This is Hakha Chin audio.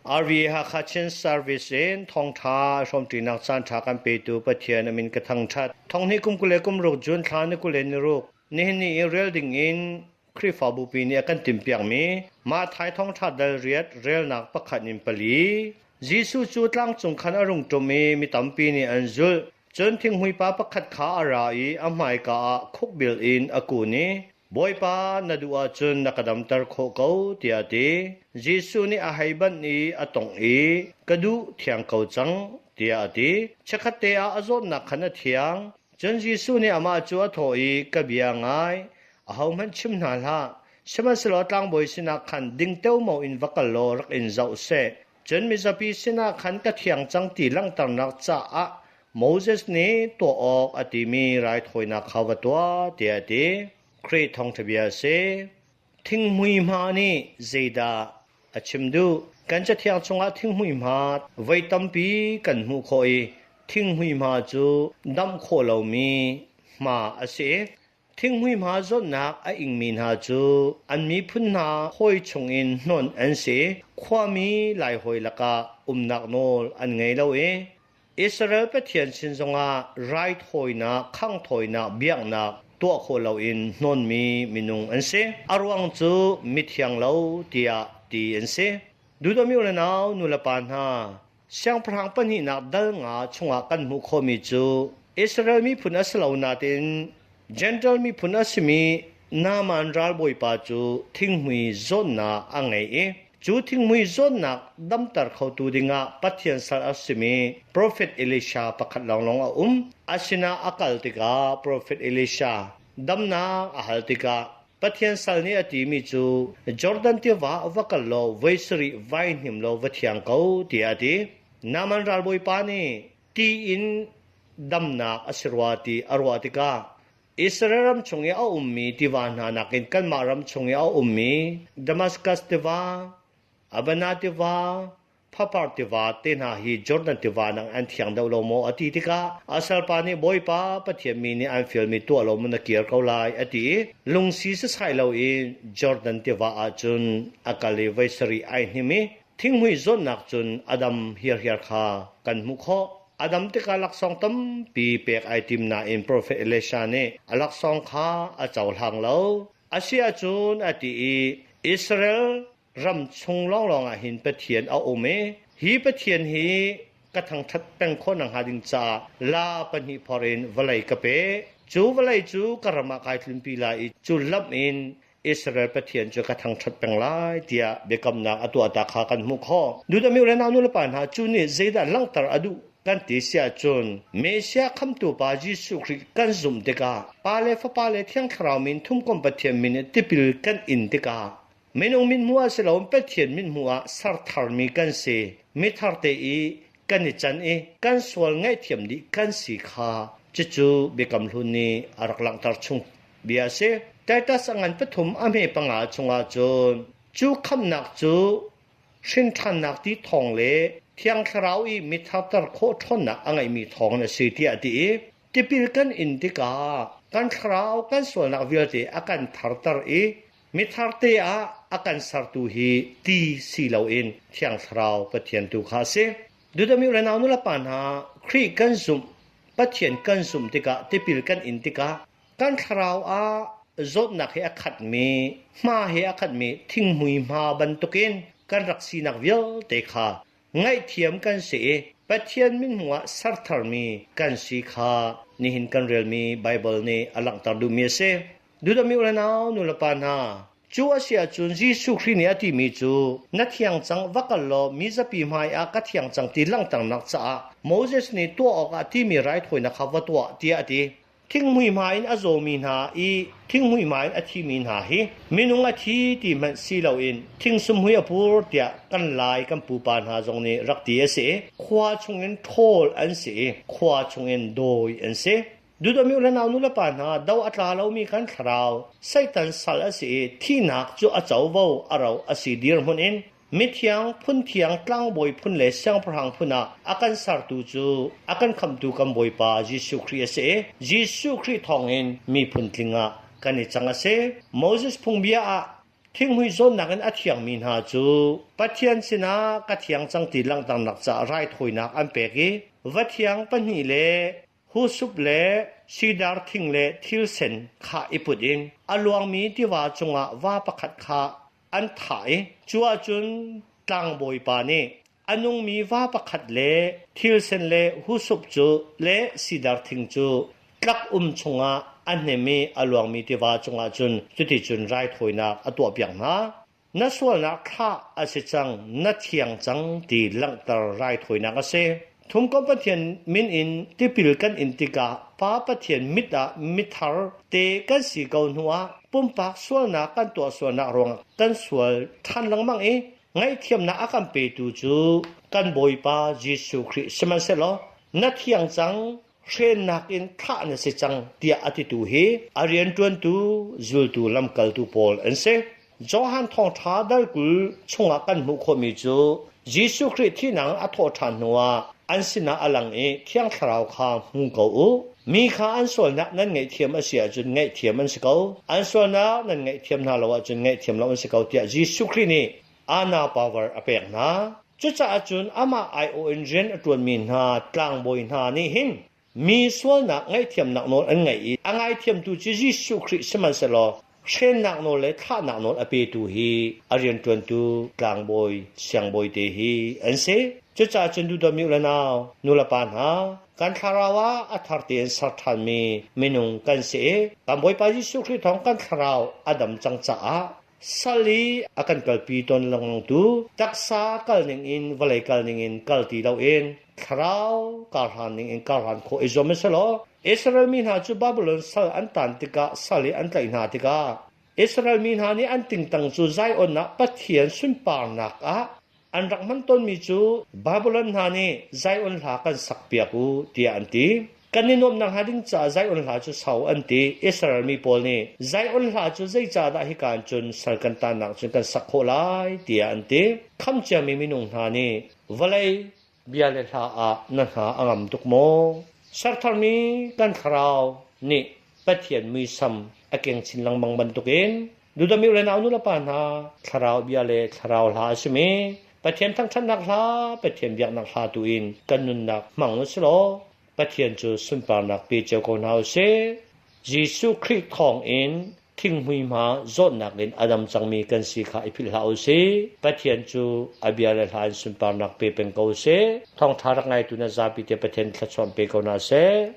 RVA Hakha Chin Service in thawngṭha hrawmṭinak caanṭha kan petu Pathian a min ka thangṭhat. Thonghnih kum 20 le kum ruk June thla ni 26 nihin ni i rel ding in Khrihfabu pi nih a kan timhpiakmi Matthai thawngṭha dal riat relnak pakhat in pali. Jesuh cu tlangcung khan a rung ṭum i mi tampi nih an zulh. Cun thinghmui pa pakhat kha a ra i a hmaika ah khukbil in a kun i, Bawipa, na duh ahcun na ka damter khawh ko, tiah a ti. Jesuh nih a hei banh i a tongh i, Ka duh, thiang ko cang, tiah a ti. Chikkhatte ah a zawtnak khan a thiang. Cun Jesuh nih amah cu a thawh i, Ka bia ngai, ahohmanh chim hna hlah. Sihmanhsehlaw tlangbawi sinah khan ding teomo in va kal law rak in zoh seh. Cun mizapi sinah khan ka thiang cang ti langhternak caah Moses nih tuah awk a timi raithawinak kha va tuah, tiah a ti. Khrih thawngṭha bia a si. Thinghmui hma nih zeidah a chim duh? Kan Cathiang chungah thinghmui hma voi tampi kan hmuh khawh i thinghmui hma cu damh khawh lomi hma a si. Thinghmui hma zawtnak a ingmi hna cu an miphun hna hawi chungin hnon an si. Khuami laihawi lakah umnak nawl an ngei lo i Israel Pathian sin zongah raithawinak, khanghthawinak, biaknak tuah khawh loin hnonmi minung an si. A ruang cu mithiang lo tiah ti an si. Duhdawmi u le nau, nu le pa hna, Siangpahrang pahnihnak dal nga chungah kan hmuh khawhmi cu Israel miphun a si lo nain Jentail miphun a simi Naaman ralbawipa cu thinghmui zawnnak a ngei i cu thinghmui zawnnak damter khotu dingah Pathian sal a simi profet Elisha pakhat lawnglawng a um. A sinah a kal tikah profet Elisha damnak a hal tikah Pathian sal nih a timi cu Jordan tiva va kal law voi sarih vai hnim law va thiang ko tiah a ti. Naaman ralbawipa nih ti in damnak a si rua ti a ruah tikah Israel ram chung i a ummi tiva hna nakin kanmah ram chung i a ummi Damascus tiva, Abana tiva, Phapar tiva te hna hi Jordan tiva nang an thiang deuh lo maw a ti tikah a salpa nih Bawipa Pathian mi nih an fialmi tuah lo maw na kir ko lai a ti i lungsi sasai loin Jordan tiva ah cun a kal i voi sarih ai hnim i thinghmui zawnnak cun a dam hiarhiar kha kan hmuh khawh. A dam tikah laksawng tampi pek ai tim nain Profet Elisha nih a laksawng kha a cohlang lo. A si ahcun a ti i Israel ram chung lawnglawng ah hin Pathian a um i hi Pathian hi ka thangṭhat peng khawh nakhnga ding caah la pahnih phor in vawlei ka pe. Cu vawlei cu ka ram ah kai tlunpi lai i cu lamh in Israel Pathian cu ka thangṭhat peng lai tiah biakamnak a tuah ta kha kan hmuh khawh. Dudami le nau nulepa hna cu nih zeidah langhter a duh kan ti si ahcun Messiah khamtu pa Jesuh Khrih kan zumh tikah Pa le Fapa le Thiang Thlarau min thumkomh Pathian min in tipil kan in tikah Minung mithmuh ah si loin Pathian mithmuh ah ser tharmi kan si. Mithar te i kan i can i kan sual ngaihthiam dih kan si kha cucu Biakam Hlun nih a rak langhter chung bia a si. Titus a ngan pathum a hme panga chungah cun cu khamhnak cu hrinṭhannak ti thawng le Thiang Thlarau i mitharter khawh ṭhawnnak a ngeihmi thawngin a si tiah a ti i tipil kan in tikah kan thlarau kan sualnak vialte a kan tharter i Mithar te ah a kan sertu hi ti si loin Thiang Thlarau Pathian tu kha a si. Dudami le nau nulepa hna, Khrih kan zumh, Pathian kan zumh tikah, tipil kan in tikah, kan thlarau ah zawtnak he a khatmi, hma he a khatmi thinghmui hma bantukin kan rak sinak vialte kha ngaihthiam kan si i Pathian mithmuh ah sertharmi kan si kha nihin kan relmi Baibal nih a langhter duhmi a si. Dudami u le nau nulepa hna, cu a si ahcun Jesuh Khrih nih a timi cu na thiang cang va kal law mi zapi hmai ah ka thiang cang ti langhternak caah Moses nih tuah awkah timi raithawinak kha va tuah tiah a ti. Thinghmui hma in a zawmi hna i thinghmui hma in a thimi hna hi minung a thi ti hmanh si loin thingsumhmui a pur tiah kan lai kan pupa hna zong nih rak ti a si. Khua chungin ṭhawl an si i khua chungin dawi an si. Dudami u le nau nu le pa hna do a tla lomi kan thlarau Satan sal a si i thihnak cu a covo a ro a si dirhmun in Mithiang, phunthiang, tlangbawi phun le siangpahrang phun ah a kan sertu cu a kan khamtu kan Bawipa Jesuh Khrih a si i Jesuh Khrih thawngin miphun tling ah kan i cang a si. Moses phungbia ah Thinghmui zawnnak in a thiangmi hna cu Pathian sinah ka thiang cang ti langhternak caah raithawinak an pek i va thiang pahnih le husup le sidar thing le thil sen kha i put in a luangmi tiva cungah va pakhat kha an thah i cu ahcun tlangbawipa nih a nungmi va pakhat le thil sen le husup cu le sidar thing cu tlak um chungah a hnem i a luangmi tiva cungah cun cuticun raithawinak a tuahpiak hna. Na sualnak thlah a si cang, na thiang cang ti langhter raithawinak a si. Thumkomh Pathian min in tipil kan in tikah Pa Pathian mit ah mithar te kan si ko hnuah pumpak sualnak kan tuah sualnak ruangah kan sual ṭhan lengmang i ngaihthiamnak a kan petu cu kan Bawipa Jesuh Khrih sihmanhsehlaw na thiang cang hrennak in thlah na si cang tiah a titu hi a rianṭuantu zultu lamkaltu pawl an si. Johan thawngṭha dal 20 chungah kan hmuh khawhmi cu Jesuh Khrih thihnak a thawh ṭhan hnuah an sinah a lang i Thiang Thlarau kha hmu ko u. Mi kha an sualnak nan ngaihthiam a si ahcun ngaihthiam an si ko. An sualnak nan ngaihthiam hna lo ahcun ngaihthiam lo an si ko tiah Jesuh Khrih nih ana power a pek hna. Cucaah cun amah aiawh in rian a ṭuanmi hna tlangbawi hna nih hin mi sualnak ngaihthiamnak nawl an ngeih i a ngaithiamtu cu Jesuh Khrih sihmanhsehlaw hrennak nawl le thlahnak nawl a petu hi a rianṭuantu tlangbawi siangbawi te hi an si. Cucaah cun duhdawmi u le nau, nu le pa hna, kan thlarau ah a thar tein ser ṭhanmi minung kan si i kan Bawipa Jesuh Khrih thawng kan thlarau a dam cang caah sal i a kan kalpi tawn lengmangtu taksa kal ningin vawlei kal ningin kal ti loin thlarau karhlan ningin karhlan khawh i zuam selaw Israel mi hna cu Babylon sal an tan tikah sal i an tlaih hna tikah Israel mi hna nih an tingtang cu Zion ah Pathian sunparnak ah an rak hman tawnmi cu Babylon hna nih Zion hla kan sakpiak u tiah an ti. Kan i nuamhnak hnga ding caah Zion hla cu sau an ti. Israel mi pawl nih Zion hla cu zeicahdah hika in cun sal kan tannak cun kan sak khawh lai tiah an ti. Khamh ciami minung hna nih vawlei bia le hla ah na hna a ngam tuk maw? Sertharmi kan thlarau nih Pathian muisam a keng chin lengmang bantukin Dudami le nau nu le pa hna thlarau bia le thlarau hla a simi Pathian thangṭhatnak hla, Pathian biaknak hla tu in kan nunnak hmang u si law Pathian cu sunparnak pe cio ko hna u sih. Jesuh Khrih thawng in thinghmui hma zawtnak in a dam cangmi kan si kha i philh hlah u sih. Pathian cu a bia le hla in sunparnak pe peng ko sih. Thawngṭha rak ngaitu na zapi te Pathian thluachuah pe ko hna seh.